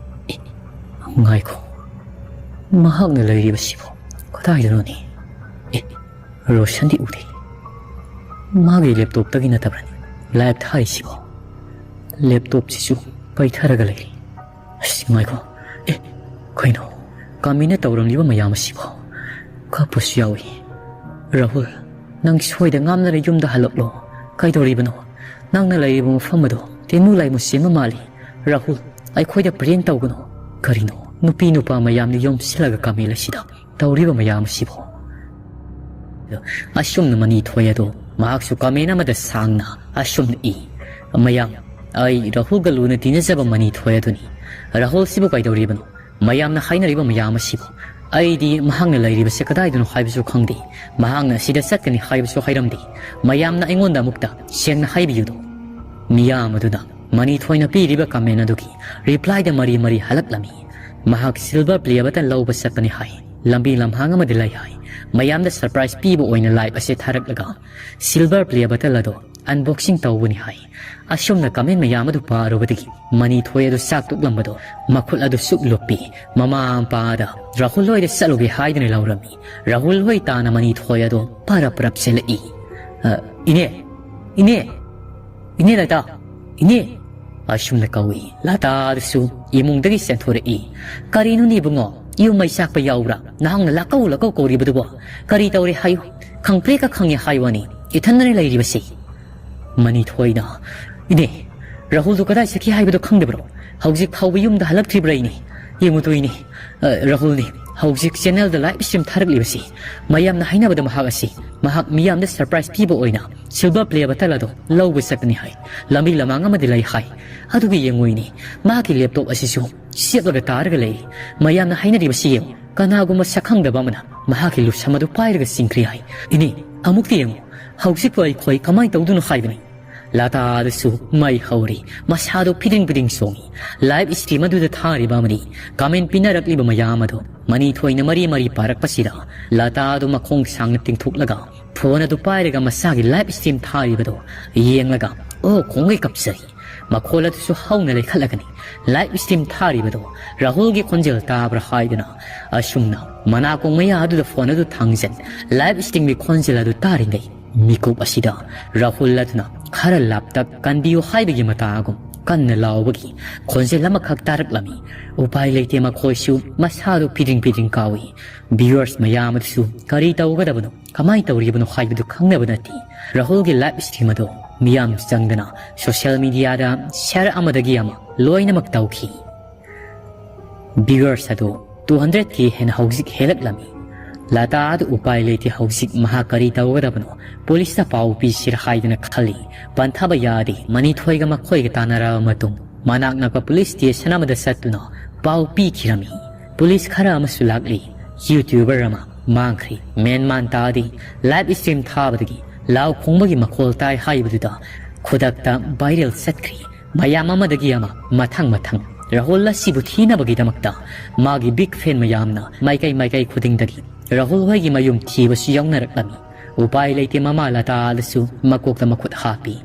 ꯑꯦ, ꯉꯥꯏꯈꯣ꯫ ꯃꯍꯥꯛꯅ ꯂꯩꯔꯤꯕꯁꯤꯕꯣ ꯀꯗꯥꯏꯗꯅꯣꯅꯦ? ꯑꯦ, ꯔꯣꯁꯟꯗꯤ ꯎꯗꯦ꯫ ꯃꯥꯒꯤ laptopꯇꯒꯤ ꯅꯠꯇꯕ꯭ꯔꯅꯦ live ꯊꯥꯔꯤꯁꯤꯕꯣ? Laptopꯁꯤꯁꯨ ꯄꯩꯊꯔꯒ ꯂꯩꯔꯤ꯫ ꯑꯁ, ꯉꯥꯏꯈꯣ꯫ ꯑꯦ, ꯀꯩꯅꯣ? Commentꯅ ꯇꯧꯔꯝꯂꯤꯕ ꯃꯌꯥꯝ ꯑꯁꯤꯕꯣ? ꯀꯞꯄꯁꯨ ꯌꯥꯎꯏ꯫ ꯔꯥꯍꯨꯜ, ꯅꯪ ꯁꯣꯏꯗ ꯉꯥꯝꯅꯔꯦ, ꯌꯨꯝꯗ ꯍꯜꯂꯛꯂꯣ꯫ ꯀꯩꯗꯧꯔꯤꯕꯅꯣ? ꯅꯪꯅ ꯂꯩꯔꯤꯕ ꯃꯐꯝ ꯑꯗꯣ ꯇꯦꯅꯨ ꯂꯥꯏꯃꯨ ꯁꯦꯝꯕ ꯃꯥꯜꯂꯤ꯫ ꯔꯥꯍꯨꯜ, ꯑꯩꯈꯣꯏꯗ prank ꯇꯧꯒꯅꯨ꯫ ꯀꯔꯤꯅꯣ? ꯅꯨꯄꯤ ꯅꯨꯄꯥ ꯃꯌꯥꯝꯅ ꯌꯣꯝꯁꯤꯜꯂꯒ comment ꯑꯁꯤꯗ ꯇꯧꯔꯤꯕ ꯃꯌꯥꯝ ꯑꯁꯤꯕꯣ? ꯑꯁꯨꯝꯅ ꯃꯅꯤꯊꯣꯏ ꯑꯗꯣ ꯃꯍꯥꯛꯁꯨ comment ꯑꯃꯗ ꯁꯥꯡꯅ ꯑꯁꯨꯝꯅ ꯏ, "ꯃꯌꯥꯝ, ꯑꯩ ꯔꯥꯍꯨꯜꯒ ꯂꯨꯅ ꯇꯤꯟꯅꯖꯕ ꯃꯅꯤꯊꯣꯏ ꯑꯗꯨꯅꯤ꯫ ꯔꯥꯍꯨꯜꯁꯤꯕꯨ ꯀꯩꯗꯧꯔꯤꯕꯅꯣ? ꯃꯌꯥꯝꯅ ꯍꯥꯏꯅꯔꯤꯕ ꯃꯌꯥꯝ ꯑꯁꯤꯕꯨ? ꯑꯩꯗꯤ ꯃꯍꯥꯛꯅ ꯂꯩꯔꯤꯕꯁꯦ ꯀꯗꯥꯏꯗꯅꯣ ꯍꯥꯏꯕꯁꯨ ꯈꯪꯗꯦ꯫ ꯃꯍꯥꯛꯅ ꯑꯁꯤꯗ ꯆꯠꯀꯅꯤ ꯍꯥꯏꯕꯁꯨ ꯍꯥꯏꯔꯝꯗꯦ꯫ ꯃꯌꯥꯝꯅ ꯑꯩꯉꯣꯟꯗ ꯑꯃꯨꯛꯇ ꯁꯦꯡꯅ ꯍꯥꯏꯕꯤꯌꯨꯗꯣ꯫" ꯃꯤꯌꯥꯝ ꯑꯗꯨꯅ ꯃꯅꯤꯊꯣꯏꯅ ꯄꯤꯔꯤꯕ comment ꯑꯗꯨꯒꯤ replyꯗ ꯃꯔꯤ ꯃꯔꯤ ꯍꯜꯂꯛꯂꯝꯃꯤ꯫ ꯃꯍꯥꯛ silver play button ꯂꯧꯕ ꯆꯠꯄꯅꯤ ꯍꯥꯏ꯫ ꯂꯝꯕꯤ ꯂꯝꯍꯥꯡ ꯑꯃꯗꯤ ꯂꯩ ꯍꯥꯏ꯫ ꯃꯌꯥꯝꯗ surprise ꯄꯤꯕ ꯑꯣꯏꯅ live ꯑꯁꯤ ꯊꯥꯔꯛꯂꯒ silver play button ꯑꯗꯨ unboxing ꯇꯧꯕꯅꯤ ꯍꯥꯏ꯫ ꯑꯁꯨꯝꯅ comment ꯃꯌꯥꯝ ꯑꯗꯨ ꯄꯥꯔꯨꯕꯗꯒꯤ ꯃꯅꯤꯊꯣꯏ ꯑꯗꯨ ꯆꯥꯛ ꯇꯣꯛꯂꯝꯕꯗꯣ ꯃꯈꯨꯠ ꯑꯗꯨ ꯁꯨꯛ ꯂꯨꯞꯄꯤ꯫ ꯃꯃꯥ ꯃꯄꯥꯗ ꯔꯥꯍꯨꯜ ꯍꯣꯏꯗ ꯆꯠꯂꯨꯒꯦ ꯍꯥꯏꯗꯨꯅ ꯂꯥꯎꯔꯝꯃꯤ꯫ ꯔꯥꯍꯨꯜ ꯍꯣꯏ ꯇꯥꯅ ꯃꯅꯤꯊꯣꯏ ꯑꯗꯨ ꯄꯔꯞ ꯄꯔꯞ ꯆꯦꯜꯂꯛꯏ꯫ "ꯑ, ꯏꯅꯦ, ꯏꯅꯦ, ꯏꯅꯦ ꯂꯇꯥ, ꯏꯅꯦ!" ꯑꯁꯨꯝꯅ ꯀꯧꯏ꯫ ꯂꯇꯥꯗꯨꯁꯨ ꯏꯃꯨꯡꯗꯒꯤ ꯆꯦꯟꯊꯣꯔꯛꯏ꯫ "ꯀꯔꯤꯅꯣꯅꯦ ꯏꯕꯨꯡꯉꯣ? ꯌꯨꯝ ꯃꯩ ꯆꯥꯛꯄ ꯌꯥꯎꯕ꯭ꯔꯥ? ꯅꯍꯥꯛꯅ ꯂꯥꯛꯀꯧ ꯂꯥꯛꯀꯧ ꯀꯧꯔꯤꯕꯗꯨꯕꯣ? ꯀꯔꯤ ꯇꯧꯔꯦ ꯍꯥꯏꯌꯨ? ꯈꯪꯄ꯭ꯔꯦꯛꯀ ꯈꯪꯉꯦ ꯍꯥꯏ ꯋꯥꯅꯤ꯫ ꯏꯊꯟꯗꯅ ꯂꯩꯔꯤꯕꯁꯤ꯫" ꯃꯅꯤꯊꯣꯏꯅ, "ꯏꯅꯦ, ꯔꯥꯍꯨꯜꯗꯨ ꯀꯗꯥꯏ ꯆꯠꯈꯤ ꯍꯥꯏꯕꯗꯨ ꯈꯪꯗꯕ꯭ꯔꯣ? ꯍꯧꯖꯤꯛ ꯐꯥꯎꯕ ꯌꯨꯝꯗ ꯍꯜꯂꯛꯇ꯭ꯔꯤꯕ꯭ꯔꯥ ꯏꯅꯦ? ꯌꯦꯡꯉꯨꯗꯣꯏꯅꯤ꯫ ꯑ, ꯔꯥꯍꯨꯜꯅꯤ꯫ ꯍꯧꯖꯤꯛ channelꯗ live stream ꯊꯥꯔꯛꯂꯤꯕꯁꯤ꯫ ꯃꯌꯥꯝꯅ ꯍꯥꯏꯅꯕꯗ ꯃꯍꯥꯛ ꯑꯁꯤ, ꯃꯍꯥꯛ ꯃꯤꯌꯥꯝꯗ surprise ꯄꯤꯕ ꯑꯣꯏꯅ silver play button ꯑꯗꯨ ꯂꯧꯕ ꯆꯠꯄꯅꯤ ꯍꯥꯏ꯫ ꯂꯝꯕꯤ ꯂꯃꯥꯡ ꯑꯃꯗꯤ ꯂꯩ ꯍꯥꯏ꯫ ꯑꯗꯨꯒ ꯌꯦꯡꯉꯨꯏꯅꯤ, ꯃꯍꯥꯛꯀꯤ laptop ꯑꯁꯤꯁꯨ ꯆꯦꯞꯂꯒ ꯇꯥꯔꯒ ꯂꯩ꯫ ꯃꯌꯥꯝꯅ ꯍꯥꯏꯅꯔꯤꯕꯁꯤ ꯌꯦꯡꯉꯨ, ꯀꯅꯥꯒꯨꯝꯕ ꯁꯛꯈꯪꯗꯕ ꯑꯃꯅ ꯃꯍꯥꯛꯀꯤ ꯂꯨꯁꯝ ꯑꯗꯨ ꯄꯥꯏꯔꯒ ꯆꯤꯡꯈ꯭ꯔꯦ ꯍꯥꯏ꯫ ꯏꯅꯦ, ꯑꯃꯨꯛꯇ ꯌꯦꯡꯉꯨ, ꯍꯧꯖꯤꯛꯄꯨ ꯑꯩꯈꯣꯏ ꯀꯃꯥꯏꯅ ꯇꯧꯗꯣꯏꯅꯣ ꯍꯥꯏꯕꯅꯤ? ꯂꯇꯥꯗꯁꯨ ꯃꯩ ꯍꯧꯔꯤ꯫ ꯃꯁꯥꯗꯣ ꯐꯤꯗꯤꯡ ꯐꯤꯗꯤꯡ ꯆꯣꯡꯉꯤ꯫ Live stream ꯑꯗꯨꯗ ꯊꯥꯔꯤꯕ ꯑꯃꯗꯤ comment ꯄꯤꯅꯔꯛꯂꯤꯕ ꯃꯌꯥꯝ ꯑꯗꯣ ꯃꯅꯤꯊꯣꯏꯅ ꯃꯔꯤ ꯃꯔꯤ ꯄꯥꯔꯛꯄꯁꯤꯗ ꯂꯇꯥꯗꯣ ꯃꯈꯣꯡ ꯁꯥꯡꯅ ꯇꯤꯡꯊꯣꯛꯂꯒ phone ꯑꯗꯨ ꯄꯥꯏꯔꯒ ꯃꯁꯥꯒꯤ live stream ꯊꯥꯔꯤꯕꯗꯣ ꯌꯦꯡꯂꯒ, ꯑꯣ, ꯈꯣꯡꯒꯩ ꯀꯞꯆꯔꯤ꯫ ꯃꯈꯣꯜ ꯑꯗꯨꯁꯨ ꯍꯧꯅ ꯂꯩꯈꯠꯂꯒꯅꯤ꯫ Live stream ꯊꯥꯔꯤꯕꯗꯣ ꯔꯥꯍꯨꯜꯒꯤ ꯈꯣꯟꯖꯦꯜ ꯇꯥꯕ꯭ꯔꯥ ꯍꯥꯏꯗꯨꯅ ꯑꯁꯨꯝꯅ ꯃꯅꯥꯀꯣꯡ ꯃꯌꯥ ꯑꯗꯨꯗ phone ꯑꯗꯨ ꯊꯥꯡꯖꯟ live streamꯒꯤ ꯈꯣꯟꯖꯦꯜ ꯑꯗꯨ ꯇꯥꯔꯤꯉꯩ, ꯃꯤꯀꯨꯞ ꯑꯁꯤꯗ ꯔꯥꯍꯨꯜ ꯑꯗꯨꯅ ꯈꯔ ꯂꯥꯞꯇꯛ ꯀꯟꯕꯤꯌꯨ ꯍꯥꯏꯕꯒꯤ ꯃꯇꯥꯒꯨꯝ ꯀꯟꯅ ꯂꯥꯎꯕꯒꯤ ꯈꯣꯟꯖꯦꯜ ꯑꯃꯈꯛ ꯇꯥꯔꯛꯂꯝꯃꯤ꯫ ꯎꯄꯥꯏ ꯂꯩꯇꯦ, ꯃꯈꯣꯏꯁꯨ ꯃꯁꯥꯗꯨ ꯐꯤꯗ꯭ꯔꯤꯡ ꯐꯤꯗ꯭ꯔꯤꯡ ꯀꯥꯎꯏ꯫ Viewers ꯃꯌꯥꯝ ꯑꯗꯨꯁꯨ ꯀꯔꯤ ꯇꯧꯒꯗꯕꯅꯣ, ꯀꯃꯥꯏ ꯇꯧꯔꯤꯕꯅꯣ ꯍꯥꯏꯕꯗꯨ ꯈꯪꯅꯕ ꯅꯠꯇꯦ꯫ ꯔꯥꯍꯨꯜꯒꯤ live stream ꯑꯗꯨ ꯃꯤꯌꯥꯝ ꯆꯪꯗꯅ social mediaꯗ share ꯑꯃꯗꯒꯤ ꯑꯃ ꯂꯣꯏꯅꯃꯛ ꯇꯧꯈꯤ꯫ Viewers ꯑꯗꯨ two hundred K ꯍꯦꯟꯅ ꯍꯧꯖꯤꯛ ꯍꯦꯜꯂꯛꯂꯝꯃꯤ꯫ ꯂꯇꯥ ꯑꯗꯨ ꯎꯄꯥꯏ ꯂꯩꯇꯦ, ꯍꯧꯖꯤꯛ ꯃꯍꯥꯛ ꯀꯔꯤ ꯇꯧꯒꯗꯕꯅꯣ? Policeꯇ ꯄꯥꯎ ꯄꯤꯁꯤꯔ ꯍꯥꯏꯗꯨꯅ ꯈꯜꯂꯤ꯫ ꯄꯟꯊꯕ ꯌꯥꯗꯦ꯫ ꯃꯅꯤꯊꯣꯏꯒ ꯃꯈꯣꯏꯒ ꯇꯥꯟꯅꯔꯕ ꯃꯇꯨꯡ ꯃꯅꯥꯛ ꯅꯛꯄ police station ꯑꯃꯗ ꯆꯠꯇꯨꯅ ꯄꯥꯎ ꯄꯤꯈꯤꯔꯝꯃꯤ꯫ Police ꯈꯔ ꯑꯃꯁꯨ ꯂꯥꯛꯂꯤ꯫ YouTuber ꯑꯃ ꯃꯥꯡꯈ꯭ꯔꯦ꯫ ꯃꯦꯟ ꯃꯥꯟ ꯇꯥꯗꯦ꯫ Live stream ꯊꯥꯕꯗꯒꯤ ꯂꯥꯎ ꯈꯣꯡꯕꯒꯤ ꯃꯈꯣꯜ ꯇꯥꯏ ꯍꯥꯏꯕꯗꯨꯗ ꯈꯨꯗꯛꯇ viral ꯆꯠꯈ꯭ꯔꯦ꯫ ꯃꯌꯥꯝ ꯑꯃꯗꯒꯤ ꯑꯃ, ꯃꯊꯪ ꯃꯊꯪ꯫ ꯔꯥꯍꯨꯜ ꯑꯁꯤꯕꯨ ꯊꯤꯅꯕꯒꯤꯗꯃꯛꯇ ꯃꯥꯒꯤ big fan ꯃꯌꯥꯝꯅ ꯃꯥꯏꯀꯩ ꯃꯥꯏꯀꯩ ꯈꯨꯗꯤꯡꯗꯒꯤ ꯔꯥꯍꯨꯜ ꯍꯣꯏꯒꯤ ꯃꯌꯨꯝ ꯊꯤꯕꯁꯨ ꯌꯥꯎꯅꯔꯛꯂꯝꯃꯤ꯫ ꯎꯄꯥꯏ ꯂꯩꯇꯦ, ꯃꯃꯥ ꯂꯇꯥꯗꯁꯨ ꯃꯀꯣꯛꯇ ꯃꯈꯨꯠ ꯍꯥꯞꯄꯤ꯫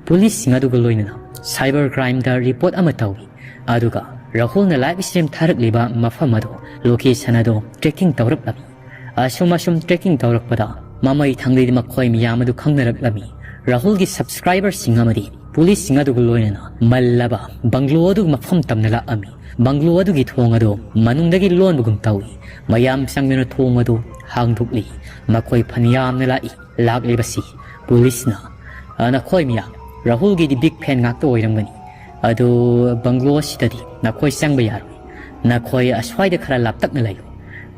Policeꯁꯤꯡ ꯑꯗꯨꯒ ꯂꯣꯏꯅꯅ cyber crimeꯗ report ꯑꯃ ꯇꯧꯏ꯫ ꯑꯗꯨꯒ ꯔꯥꯍꯨꯜꯅ live stream ꯊꯥꯔꯛꯂꯤꯕ ꯃꯐꯝ ꯑꯗꯨ, location ꯑꯗꯨ tracking ꯇꯧꯔꯛꯂꯝꯃꯤ꯫ ꯑꯁꯨꯝ ꯑꯁꯨꯝ tracking ꯇꯧꯔꯛꯄꯗ ꯃꯃꯩ ꯊꯪꯗꯩꯗꯤ ꯃꯈꯣꯏ ꯃꯤꯌꯥꯝ ꯑꯗꯨ ꯈꯪꯅꯔꯛꯂꯝꯃꯤ꯫ ꯔꯥꯍꯨꯜꯒꯤ subscriberꯁꯤꯡ ꯑꯃꯗꯤ policeꯁꯤꯡ ꯑꯗꯨꯒ ꯂꯣꯏꯅꯅ ꯃꯜꯂꯕ bungalow ꯑꯗꯨ ꯃꯐꯝ ꯇꯝꯅ ꯂꯥꯛꯂꯝꯃꯤ꯫ Bungalow ꯑꯗꯨꯒꯤ ꯊꯣꯡ ꯑꯗꯨ ꯃꯅꯨꯡꯗꯒꯤ ꯂꯣꯟꯕꯒꯨꯝ ꯇꯧꯏ꯫ ꯃꯌꯥꯝ ꯆꯪꯗꯨꯅ ꯊꯣꯡ ꯑꯗꯨ ꯍꯥꯡꯗꯣꯛꯂꯤ꯫ ꯃꯈꯣꯏ ꯐꯅꯌꯥꯝꯅ ꯂꯥꯛꯏ꯫ ꯂꯥꯛꯂꯤꯕꯁꯤ policeꯅ, "ꯑ, ꯅꯈꯣꯏ ꯃꯤꯌꯥꯝ, ꯔꯥꯍꯨꯜꯒꯤꯗꯤ big fan ꯉꯥꯛꯇ ꯑꯣꯏꯔꯝꯒꯅꯤ꯫ ꯑꯗꯨ bungalow ꯑꯁꯤꯗꯗꯤ ꯅꯈꯣꯏ ꯆꯪꯕ ꯌꯥꯔꯣꯏ꯫ "ꯅꯈꯣꯏ ꯑꯁ꯭ꯋꯥꯏꯗ ꯈꯔ ꯂꯥꯞꯇꯛꯅ ꯂꯩꯌꯨ꯫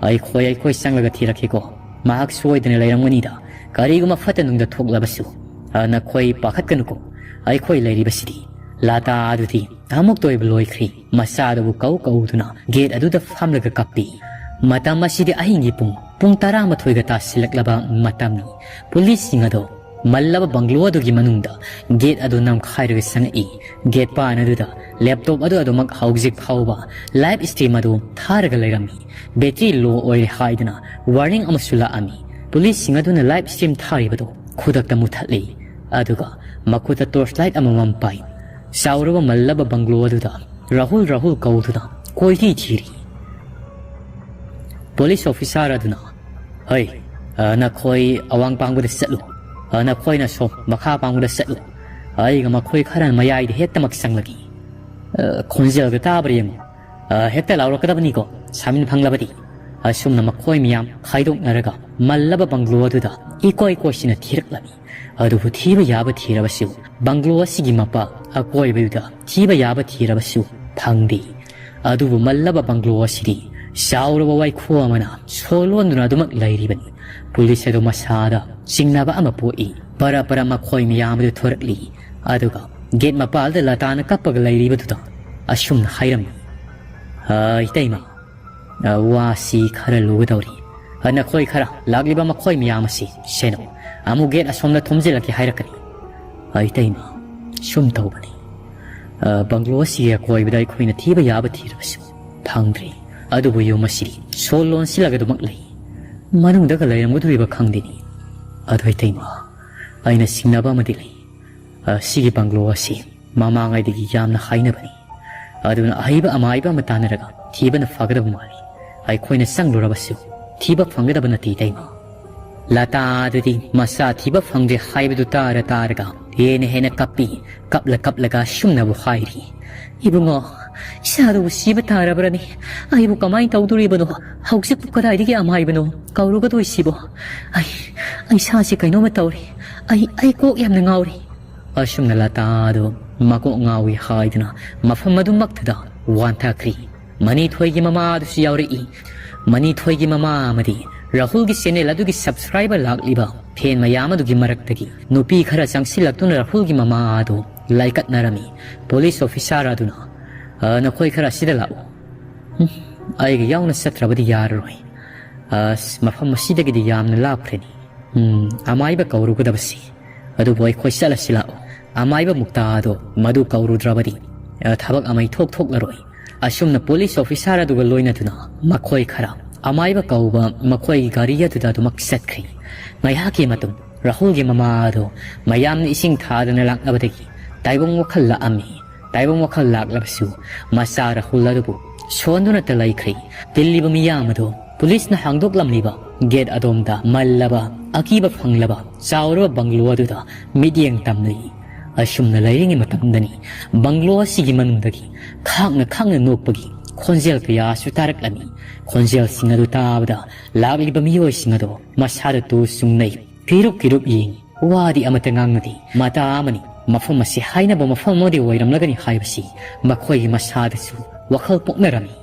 ꯑꯩꯈꯣꯏ, ꯑꯩꯈꯣꯏ ꯆꯪꯂꯒ ꯊꯤꯔꯛꯀꯦꯀꯣ꯫ ꯃꯍꯥꯛ ꯁꯣꯏꯗꯅ ꯂꯩꯔꯝꯒꯅꯤꯗ꯫ ꯀꯔꯤꯒꯨꯝꯕ ꯐꯠꯇ ꯅꯨꯡꯗ ꯊꯣꯛꯂꯕꯁꯨ, ꯑ, ꯅꯈꯣꯏ ꯄꯥꯈꯠꯀꯅꯨꯀꯣ꯫ ꯑꯩꯈꯣꯏ ꯂꯩꯔꯤꯕꯁꯤꯗꯤ"꯫ ꯂꯇꯥ ꯑꯗꯨꯗꯤ ꯑꯃꯨꯛꯇ ꯑꯣꯏꯕ ꯂꯣꯏꯈ꯭ꯔꯦ꯫ ꯃꯆꯥꯗꯨꯕꯨ ꯀꯧ ꯀꯧꯗꯨꯅ ꯒꯦꯠ ꯑꯗꯨꯗ ꯐꯝꯂꯒ ꯀꯞꯄꯤ꯫ ꯃꯇꯝ ꯑꯁꯤꯗꯤ ꯑꯍꯤꯡꯒꯤ ꯄꯨꯡ, ꯄꯨꯡ ꯇꯔꯥꯃꯥꯊꯣꯏꯒ ꯇꯥꯁꯤꯜꯂꯛꯂꯕ ꯃꯇꯝꯅꯤ꯫ ꯄꯨꯂꯤꯁꯁꯤꯡ ꯑꯗꯨ ꯃꯜꯂꯕ ꯕꯪꯒ꯭ꯂꯣ ꯑꯗꯨꯒꯤ ꯃꯅꯨꯡꯗ ꯒꯦꯠ ꯑꯗꯨ ꯅꯝꯈꯥꯏꯔꯒ ꯆꯪꯉꯛꯏ꯫ ꯒꯦꯠ ꯄꯥꯟ ꯑꯗꯨꯗ ꯂꯦꯞꯇꯣꯞ ꯑꯗꯨ ꯑꯗꯨꯃꯛ ꯍꯧꯖꯤꯛ ꯐꯥꯎꯕ ꯂꯥꯏꯚ ꯁ꯭ꯇ꯭ꯔꯤꯝ ꯑꯗꯨ ꯊꯥꯔꯒ ꯂꯩꯔꯝꯃꯤ꯫ ꯕꯦꯇ꯭ꯔꯤ ꯂꯣ ꯑꯣꯏꯔꯦ ꯍꯥꯏꯗꯨꯅ ꯋꯥꯔꯅꯤꯡ ꯑꯃꯁꯨ ꯂꯥꯛꯑꯝꯃꯤ꯫ ꯄꯨꯂꯤꯁꯁꯤꯡ ꯑꯗꯨꯅ ꯂꯥꯏꯚ ꯁ꯭ꯇ꯭ꯔꯤꯝ ꯊꯥꯔꯤꯕꯗꯨ ꯈꯨꯗꯛꯇ ꯃꯨꯊꯠꯂꯤ꯫ ꯑꯗꯨꯒ ꯃꯈꯨꯠꯇ ꯇꯣꯔꯆ ꯂꯥꯏꯠ ꯑꯃꯃꯝ ꯄꯥꯏ꯫ ꯆꯥꯎꯔꯕ ꯃꯜꯂꯕ ꯕꯪꯒ꯭ꯂꯣ ꯑꯗꯨꯗ ꯔꯥꯍꯨꯜ, ꯔꯥꯍꯨꯜ ꯀꯧꯗꯨꯅ ꯀꯣꯏꯊꯤ ꯊꯤꯔꯤ꯫ ꯄꯨꯂꯤꯁ ꯑꯣꯐꯤꯁꯥꯔ ꯑꯗꯨꯅ, "ꯍꯩ, ꯑ, ꯅꯈꯣꯏ ꯑꯋꯥꯡ ꯄꯥꯡꯕꯗ ꯆꯠꯂꯨ꯫ ꯑ, ꯅꯈꯣꯏꯅ ꯁꯣꯝ ꯃꯈꯥ ꯄꯥꯡꯕꯗ ꯆꯠꯂꯨ꯫ ꯑꯩꯒ ꯃꯈꯣꯏ ꯈꯔ ꯃꯌꯥꯏꯗ ꯍꯦꯛꯇꯃꯛ ꯆꯪꯂꯒꯦ꯫ ꯑ, ꯈꯣꯟꯖꯦꯜꯒ ꯇꯥꯕ꯭ꯔꯥ ꯌꯦꯡꯉꯨ꯫ ꯑ, ꯍꯦꯛꯇ ꯂꯥꯎꯔꯛꯀꯗꯕꯅꯤꯀꯣ, ꯁꯥꯃꯤꯟ ꯐꯪꯂꯕꯗꯤ"꯫ ꯑꯁꯨꯝꯅ ꯃꯈꯣꯏ ꯃꯌꯥꯝ ꯈꯥꯏꯗꯣꯛꯅꯔꯒ ꯃꯜꯂꯕ ꯕꯪꯒ꯭ꯂꯣ ꯑꯗꯨꯗ ꯏꯀꯣꯏ ꯀꯣꯏꯁꯤꯟꯅ ꯊꯤꯔꯛꯂꯝꯃꯤ꯫ ꯑꯗꯨꯕꯨ ꯊꯤꯕ ꯌꯥꯕ ꯊꯤꯔꯕꯁꯨ ꯕꯪꯒ꯭ꯂꯣ ꯑꯁꯤꯒꯤ ꯃꯄꯥ ꯑꯀꯣꯏꯕꯗꯨꯗ ꯊꯤꯕ ꯌꯥꯕ ꯊꯤꯔꯕꯁꯨ ꯐꯪꯗꯦ꯫ ꯑꯗꯨꯕꯨ ꯃꯜꯂꯕ ꯕꯪꯒ꯭ꯂꯣ ꯑꯁꯤꯗꯤ ꯆꯥꯎꯔꯕ ꯋꯥꯏꯈꯣ ꯑꯃꯅ ꯁꯣ ꯂꯣꯟꯗꯨꯅ ꯑꯗꯨꯃꯛ ꯂꯩꯔꯤꯕꯅꯤ꯫ ꯄꯨꯂꯤꯁ ꯑꯗꯨ ꯃꯁꯥꯗ ꯆꯤꯡꯅꯕ ꯑꯃ ꯄꯣꯛꯏ꯫ ꯄꯔ ꯄꯔ ꯃꯈꯣꯏ ꯃꯌꯥꯝ ꯑꯗꯨ ꯊꯣꯔꯛꯂꯤ꯫ ꯑꯗꯨꯒ ꯒꯦꯠ ꯃꯄꯥꯜꯗ ꯂꯇꯥꯅ ꯀꯞꯄꯒ ꯂꯩꯔꯤꯕꯗꯨꯗ ꯑꯁꯨꯝꯅ ꯍꯥꯏꯔꯝꯃꯤ, "ꯑ, ꯏꯇꯩꯃ, ꯑ, ꯋꯥꯁꯤ ꯈꯔ ꯂꯨꯒꯗꯧꯔꯤ꯫ ꯑ, ꯅꯈꯣꯏ ꯈꯔ ꯂꯥꯛꯂꯤꯕ ꯃꯈꯣꯏ ꯃꯌꯥꯝ ꯑꯁꯤ ꯁꯦꯟꯅꯧ꯫ ꯑꯃꯨꯛ ꯒꯦꯠ ꯑꯁꯣꯝꯗ ꯊꯣꯝꯖꯤꯜꯂꯛꯀꯦ ꯍꯥꯏꯔꯛꯀꯅꯤ"꯫ "ꯑ, ꯏꯇꯩꯃ, ꯁꯨꯝ ꯇꯧꯕꯅꯤ꯫ ꯑ, ꯕꯪꯒ꯭ꯂꯣ ꯑꯁꯤꯒꯤ ꯑꯀꯣꯏꯕꯗ ꯑꯩꯈꯣꯏꯅ ꯊꯤꯕ ꯌꯥꯕ ꯊꯤꯔꯕꯁꯨ ꯐꯪꯗ꯭ꯔꯤ꯫ ꯑꯗꯨꯕꯨ ꯌꯨꯝ ꯑꯁꯤꯗꯤ ꯁꯣ ꯂꯣꯟꯁꯤꯜꯂꯒ ꯑꯗꯨꯃꯛ ꯂꯩ꯫ ꯃꯅꯨꯡꯗꯒ ꯂꯩꯔꯝꯒꯗꯧꯔꯤꯕ ꯈꯪꯗꯦꯅꯤ꯫ ꯑꯗꯣ ꯏꯇꯩꯃ, ꯑꯩꯅ ꯆꯤꯡꯅꯕ ꯑꯃꯗꯤ ꯂꯩ꯫ ꯑ, ꯁꯤꯒꯤ ꯕꯪꯒ꯭ꯂꯣ ꯑꯁꯤ ꯃꯃꯥꯡꯉꯩꯗꯒꯤ ꯌꯥꯝꯅ ꯍꯥꯏꯅꯕꯅꯤ꯫ ꯑꯗꯨꯅ ꯑꯍꯩꯕ ꯑꯃꯥꯏꯕ ꯑꯃ ꯇꯥꯟꯅꯔꯒ ꯊꯤꯕꯅ ꯐꯒꯗꯕ ꯃꯥꯜꯂꯤ꯫ ꯑꯩꯈꯣꯏꯅ ꯆꯪꯂꯨꯔꯕꯁꯨ ꯊꯤꯕ ꯐꯪꯒꯗꯕ ꯅꯠꯇꯦ ꯏꯇꯩꯃ"꯫ ꯂꯇꯥ ꯑꯗꯨꯗꯤ ꯃꯆꯥ ꯊꯤꯕ ꯐꯪꯗ꯭ꯔꯦ ꯍꯥꯏꯕꯗꯨ ꯇꯥꯔ ꯇꯥꯔꯒ ꯍꯦꯟꯅ ꯍꯦꯟꯅ ꯀꯞꯄꯤ꯫ ꯀꯞꯂ ꯀꯞꯂꯒ ꯑꯁꯨꯝꯅꯕꯨ ꯍꯥꯏꯔꯤ, "ꯏꯕꯨꯡꯉꯣ, ꯏꯆꯥꯗꯨꯕꯨ ꯁꯤꯕ ꯇꯥꯔꯕ꯭ꯔꯅꯦ? ꯑꯩꯕꯨ ꯀꯃꯥꯏꯅ ꯇꯧꯗꯣꯔꯤꯕꯅꯣ? ꯍꯧꯖꯤꯛꯄꯨ ꯀꯗꯥꯏꯗꯒꯤ ꯑꯃꯥꯏꯕꯅꯣ ꯀꯧꯔꯨꯒꯗꯣꯏꯁꯤꯕꯣ? ꯑꯩ, ꯑꯩ ꯏꯁꯥꯁꯦ ꯀꯩꯅꯣꯝꯃ ꯇꯧꯔꯦ꯫ ꯑꯩ, ꯑꯩ ꯀꯣꯛ ꯌꯥꯝꯅ ꯉꯥꯎꯔꯦ"꯫ ꯑꯁꯨꯝꯅ ꯂꯇꯥꯗꯨ ꯃꯀꯣꯛ ꯉꯥꯎꯏ ꯍꯥꯏꯗꯨꯅ ꯃꯐꯝ ꯑꯗꯨꯃꯛꯇꯗ ꯋꯥꯟꯊꯈ꯭ꯔꯤ꯫ ꯃꯅꯤꯊꯣꯏꯒꯤ ꯃꯃꯥ ꯑꯗꯨꯁꯨ ꯌꯥꯎꯔꯛꯏ꯫ ꯃꯅꯤꯊꯣꯏꯒꯤ ꯃꯃꯥ ꯑꯃꯗꯤ ꯔꯥꯍꯨꯜꯒꯤ ꯆꯦꯅꯦꯜ ꯑꯗꯨꯒꯤ ꯁꯕꯁꯀ꯭ꯔꯥꯏꯕꯔ ꯂꯥꯛꯂꯤꯕ ꯐꯦꯟ ꯃꯌꯥꯝ ꯑꯗꯨꯒꯤ ꯃꯔꯛꯇꯒꯤ ꯅꯨꯄꯤ ꯈꯔ ꯆꯪꯁꯤꯜꯂꯛꯇꯨꯅ ꯔꯥꯍꯨꯜꯒꯤ ꯃꯃꯥ ꯑꯗꯨ ꯂꯥꯏꯀꯠꯅꯔꯝꯃꯤ꯫ ꯄꯨꯂꯤꯁ ꯑꯣꯐꯤꯁꯥꯔ ꯑꯗꯨꯅ, "ꯑ, ꯅꯈꯣꯏ ꯈꯔ ꯑꯁꯤꯗ ꯂꯥꯛꯎ꯫ ꯎꯝ, ꯑꯩꯒ ꯌꯥꯎꯅ ꯆꯠꯇ꯭ꯔꯕꯗꯤ ꯌꯥꯔꯔꯣꯏ꯫ ꯑꯁ, ꯃꯐꯝ ꯑꯁꯤꯗꯒꯤꯗꯤ ꯌꯥꯝꯅ ꯂꯥꯞꯈ꯭ꯔꯦꯅꯤ꯫ ꯎꯝ, ꯑꯃꯥꯏꯕ ꯀꯧꯔꯨꯒꯗꯕꯁꯤ꯫ ꯑꯗꯨꯕꯨ ꯑꯩꯈꯣꯏ ꯆꯠꯂꯁꯤ ꯂꯥꯛꯑꯣ꯫ ꯑꯃꯥꯏꯕ ꯃꯨꯛꯇꯥ ꯑꯗꯣ ꯃꯗꯨ ꯀꯧꯔꯨꯗ꯭ꯔꯕꯗꯤ, ꯑ, ꯊꯕꯛ ꯑꯃ ꯏꯊꯣꯛ ꯊꯣꯛꯂꯔꯣꯏ꯫" ꯑꯁꯨꯝꯅ ꯄꯨꯂꯤꯁ ꯑꯣꯐꯤꯁꯥꯔ ꯑꯗꯨꯒ ꯂꯣꯏꯅꯗꯨꯅ ꯃꯈꯣꯏ ꯈꯔ ꯑꯃꯥꯏꯕ ꯀꯧꯕ ꯃꯈꯣꯏꯒꯤ ꯒꯥꯔꯤ ꯑꯗꯨꯗ ꯑꯗꯨꯃꯛ ꯆꯠꯈ꯭ꯔꯤ꯫ ꯉꯥꯏꯍꯥꯛꯀꯤ ꯃꯇꯨꯡ ꯔꯥꯍꯨꯜꯒꯤ ꯃꯃꯥ ꯑꯗꯨ ꯃꯌꯥꯝꯅ ꯏꯁꯤꯡ ꯊꯥꯗꯅ ꯂꯥꯛꯅꯕꯗꯒꯤ ꯇꯥꯏꯕꯪ ꯋꯥꯈꯜ ꯂꯥꯛꯑꯝꯃꯤ꯫ ꯇꯥꯏꯕꯪ ꯋꯥꯈꯜ ꯂꯥꯛꯂꯕꯁꯨ ꯃꯆꯥ ꯔꯥꯍꯨꯜ ꯑꯗꯨꯕꯨ ꯁꯣꯟꯗꯨꯅꯇ ꯂꯩꯈ꯭ꯔꯤ꯫ ꯇꯤꯜꯂꯤꯕ ꯃꯤꯌꯥꯝ ꯑꯗꯨ ꯄꯨꯂꯤꯁꯅ ꯍꯥꯡꯗꯣꯛꯂꯝꯂꯤꯕ ꯒꯦꯠ ꯑꯗꯣꯝꯗ ꯃꯜꯂꯕ, ꯑꯀꯤꯕ ꯐꯪꯂꯕ, ꯆꯥꯎꯔꯕ ꯕꯪꯒ꯭ꯂꯣ ꯑꯗꯨꯗ ꯃꯤꯠꯌꯦꯡ ꯇꯝꯂꯤ꯫ ꯑꯁꯨꯝꯅ ꯂꯩꯔꯤꯉꯩ ꯃꯇꯝꯗꯅꯤ ꯕꯪꯒ꯭ꯂꯣ ꯑꯁꯤꯒꯤ ꯃꯅꯨꯡꯗꯒꯤ ꯈꯥꯡꯅ ꯈꯥꯡꯅ ꯅꯣꯛꯄꯒꯤ ꯈꯣꯟꯖꯦꯜ ꯀꯌꯥꯁꯨ ꯇꯥꯔꯛꯂꯝꯃꯤ꯫ ꯈꯣꯟꯖꯦꯜꯁꯤꯡ ꯑꯗꯨ ꯇꯥꯕꯗ ꯂꯥꯛꯂꯤꯕ ꯃꯤꯑꯣꯏꯁꯤꯡ ꯑꯗꯨ ꯃꯁꯥꯗ ꯇꯨ ꯆꯨꯡꯅꯩ꯫ ꯀꯤꯔꯨꯞ ꯀꯤꯔꯨꯞ ꯌꯦꯡꯉꯤ꯫ ꯋꯥꯗꯤ ꯑꯃꯠꯇ ꯉꯥꯡꯅꯗꯦ꯫ ꯃꯇꯥ ꯑꯃꯅꯤ ꯃꯐꯝ ꯑꯁꯤ ꯍꯥꯏꯅꯕ ꯃꯐꯝ ꯑꯃꯗꯤ ꯑꯣꯏꯔꯝꯂꯒꯅꯤ ꯍꯥꯏꯕꯁꯤ ꯃꯈꯣꯏꯒꯤ ꯃꯁꯥꯗꯁꯨ ꯋꯥꯈꯜ ꯄꯣꯛꯅꯔꯝꯃꯤ꯫